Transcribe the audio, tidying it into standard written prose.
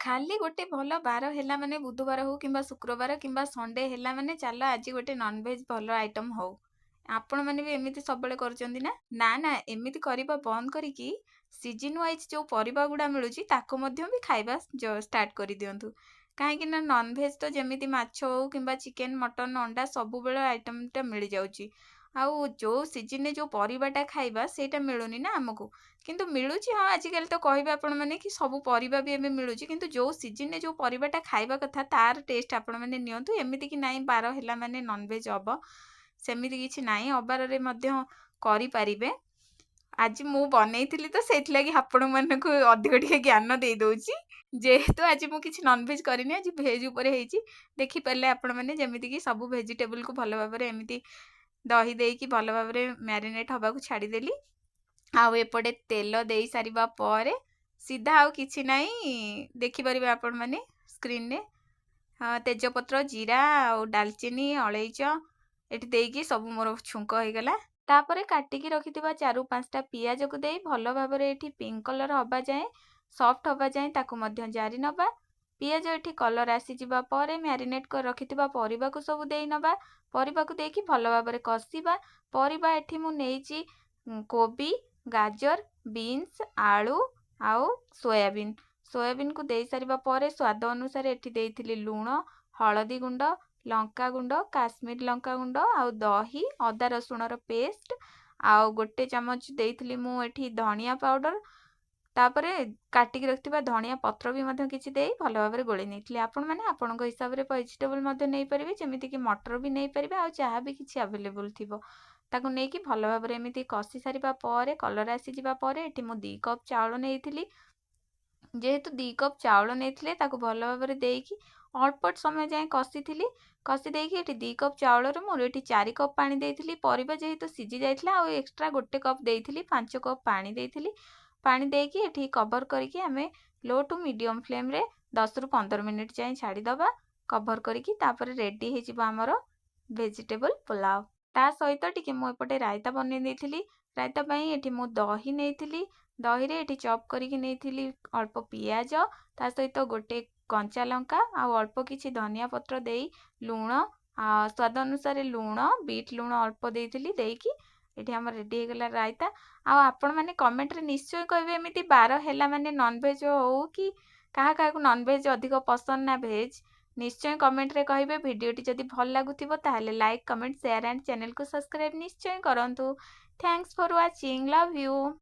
ଖାଲି ଗୋଟେ ଭଲ ବାର ହେଲା ମାନେ, ବୁଧବାର ହଉ କିମ୍ବା ଶୁକ୍ରବାର କିମ୍ବା ସଣ୍ଡେ ହେଲା ମାନେ, ଚାଲ ଆଜି ଗୋଟେ ନନଭେଜ୍ ଭଲ ଆଇଟମ୍ ହଉ। ଆପଣମାନେ ବି ଏମିତି ସବୁବେଳେ କରୁଛନ୍ତି ନା? ନା ନା, ଏମିତି କରିବା ବନ୍ଦ କରିକି ସିଜିନ୍ ୱାଇଜ୍ ଯେଉଁ ପରିବା ଗୁଡ଼ା ମିଳୁଛି, ତାକୁ ମଧ୍ୟ ବି ଖାଇବା ଷ୍ଟାର୍ଟ କରିଦିଅନ୍ତୁ। କାହିଁକି ନା ନନଭେଜ୍ ତ ଯେମିତି ମାଛ ହଉ କିମ୍ବା ଚିକେନ୍, ମଟନ୍, ଅଣ୍ଡା, ସବୁବେଳେ ଆଇଟମ୍ଟା ମିଳିଯାଉଛି। ଆଉ ଯେଉଁ ସିଜିନ୍ରେ ଯେଉଁ ପରିବାଟା ଖାଇବା, ସେଇଟା ମିଳୁନି ନା ଆମକୁ। କିନ୍ତୁ ମିଳୁଛି, ହଁ, ଆଜିକାଲି ତ କହିବେ ଆପଣମାନେ କି ସବୁ ପରିବା ବି ଏବେ ମିଳୁଛି। କିନ୍ତୁ ଯେଉଁ ସିଜିନ୍ରେ ଯେଉଁ ପରିବାଟା ଖାଇବା କଥା, ତାର ଟେଷ୍ଟ ଆପଣମାନେ ନିଅନ୍ତୁ। ଏମିତି କି ନାହିଁ ବାର ହେଲା ମାନେ ନନଭେଜ୍ ହେବ, ସେମିତି କିଛି ନାହିଁ। ଅବାରରେ ମଧ୍ୟ କରିପାରିବେ। ଆଜି ମୁଁ ବନେଇଥିଲି ତ ସେଇଥିଲାଗି ଆପଣମାନଙ୍କୁ ଅଧିକ ଟିକେ ଜ୍ଞାନ ଦେଇଦେଉଛି। ଯେହେତୁ ଆଜି ମୁଁ କିଛି ନନଭେଜ୍ କରିନି, ଆଜି ଭେଜ୍ ଉପରେ ହେଇଛି। ଦେଖିପାରିଲେ ଆପଣମାନେ, ଯେମିତିକି ସବୁ ଭେଜିଟେବୁଲ୍କୁ ଭଲ ଭାବରେ ଏମିତି ଦହି ଦେଇକି ଭଲ ଭାବରେ ମ୍ୟାରିନେଟ୍ ହେବାକୁ ଛାଡ଼ିଦେଲି। ଆଉ ଏପଟେ ତେଲ ଦେଇ ସାରିବା ପରେ ସିଧା ଆଉ କିଛି ନାହିଁ, ଦେଖିପାରିବେ ଆପଣମାନେ ସ୍କ୍ରିନ୍ରେ, ହଁ, ତେଜପତ୍ର, ଜିରା ଆଉ ଡାଲଚିନି, ଅଳେଇଚ ଏଠି ଦେଇକି ସବୁ ମୋର ଛୁଙ୍କ ହେଇଗଲା। ତାପରେ କାଟିକି ରଖିଥିବା 4-5ଟା ପିଆଜକୁ ଦେଇ ଭଲ ଭାବରେ ଏଠି ପିଙ୍କ କଲର୍ ହେବା ଯାଏଁ, ସଫ୍ଟ ହେବା ଯାଏଁ ତାକୁ ମଧ୍ୟ ଜାରି ନେବା। ପିଆଜ ଏଠି କଲର୍ ଆସିଯିବା ପରେ ମ୍ୟାରିନେଟ୍ କରି ରଖିଥିବା ପରିବାକୁ ସବୁ ଦେଇ ନେବା। ପରିବାକୁ ଦେଇକି ଭଲ ଭାବରେ କଷିବା। ପରିବା ଏଠି ମୁଁ ନେଇଛି କୋବି, ଗାଜର, ବିନ୍ସ, ଆଳୁ ଆଉ ସୋୟାବିନ୍। ସୋୟାବିନ୍କୁ ଦେଇସାରିବା ପରେ ସ୍ୱାଦ ଅନୁସାରେ ଏଠି ଦେଇଥିଲି ଲୁଣ, ହଳଦୀ ଗୁଣ୍ଡ, ଲଙ୍କା ଗୁଣ୍ଡ, କାଶ୍ମୀର ଲଙ୍କା ଗୁଣ୍ଡ ଆଉ ଦହି, ଅଦା ରସୁଣର ପେଷ୍ଟ ଆଉ 1 ଚାମଚ ଦେଇଥିଲି ମୁଁ ଏଠି ଧନିଆ ପାଉଡ଼ର। ତାପରେ କାଟିକି ରଖିଥିବା ଧନିଆ ପତ୍ର ବି ମଧ୍ୟ କିଛି ଦେଇ ଭଲ ଭାବରେ ଗୋଳେଇ ନେଇଥିଲି। ଆପଣମାନେ ଆପଣଙ୍କ ହିସାବରେ ଭେଜିଟେବୁଲ୍ ମଧ୍ୟ ନେଇପାରିବେ, ଯେମିତିକି ମଟର ବି ନେଇପାରିବେ ଆଉ ଯାହା ବି କିଛି ଆଭେଲେବୁଲ୍ ଥିବ। ତାକୁ ନେଇକି ଭଲ ଭାବରେ ଏମିତି କଷି ସାରିବା ପରେ, କଲର୍ ଆସିଯିବା ପରେ ଏଠି ମୁଁ 2 କପ୍ ଚାଉଳ ନେଇଥିଲି। ଯେହେତୁ 2 କପ୍ ଚାଉଳ ନେଇଥିଲେ, ତାକୁ ଭଲ ଭାବରେ ଦେଇକି ଅଳ୍ପ ସମୟ ଯାଏଁ କଷିଥିଲି। କଷି ଦେଇକି ଏଠି 2 କପ୍ ଚାଉଳରୁ ମୁଁ ଏଠି 4 କପ୍ ପାଣି ଦେଇଥିଲି। ପରିବା ଯେହେତୁ ସିଝି ଯାଇଥିଲା, ଆଉ ଏକ୍ସଟ୍ରା 1 କପ୍ ଦେଇଥିଲି, 5 କପ୍ ପାଣି ଦେଇଥିଲି। ପାଣି ଦେଇକି ଏଠି କଭର୍ କରିକି ଆମେ ଲୋ ଟୁ ମିଡ଼ିୟମ୍ ଫ୍ଲେମ୍ରେ 10ରୁ 15 ମିନିଟ୍ ଯାଏଁ ଛାଡ଼ିଦେବା କଭର୍ କରିକି। ତାପରେ ରେଡ଼ି ହେଇଯିବ ଆମର ଭେଜିଟେବଲ୍ ପୋଲାଉ। ତା ସହିତ ଟିକେ ମୁଁ ଏପଟେ ରାଇତା ବନେଇ ଦେଇଥିଲି। ରାଇତା ପାଇଁ ଏଠି ମୁଁ ଦହି ନେଇଥିଲି। ଦହିରେ ଏଠି ଚପ୍ କରିକି ନେଇଥିଲି ଅଳ୍ପ ପିଆଜ, ତା ସହିତ ଗୋଟେ କଞ୍ଚା ଲଙ୍କା ଆଉ ଅଳ୍ପ କିଛି ଧନିଆ ପତ୍ର ଦେଇ ଲୁଣ, ସ୍ୱାଦ ଅନୁସାରେ ଲୁଣ, ବିଟ୍ ଲୁଣ ଅଳ୍ପ ଦେଇଥିଲି। ଦେଇକି ଏଠି ଆମର ରେଡ଼ି ହେଇଗଲା ରାଇତା। ଆଉ ଆପଣମାନେ କମେଣ୍ଟରେ ନିଶ୍ଚୟ କହିବେ, ଏମିତି ବାର ହେଲା ମାନେ ନନଭେଜ୍ ହଉ କି କାହା କାହାକୁ ନନଭେଜ୍ ଅଧିକ ପସନ୍ଦ ନା ଭେଜ୍, ନିଶ୍ଚୟ କମେଣ୍ଟରେ କହିବେ। ଭିଡ଼ିଓଟି ଯଦି ଭଲ ଲାଗୁଥିବ, ତାହେଲେ ଲାଇକ୍, କମେଣ୍ଟ, ସେୟାର ଆଣ୍ଡ ଚ୍ୟାନେଲକୁ ସବସ୍କ୍ରାଇବ୍ ନିଶ୍ଚୟ କରନ୍ତୁ। Thanks for watching, love you.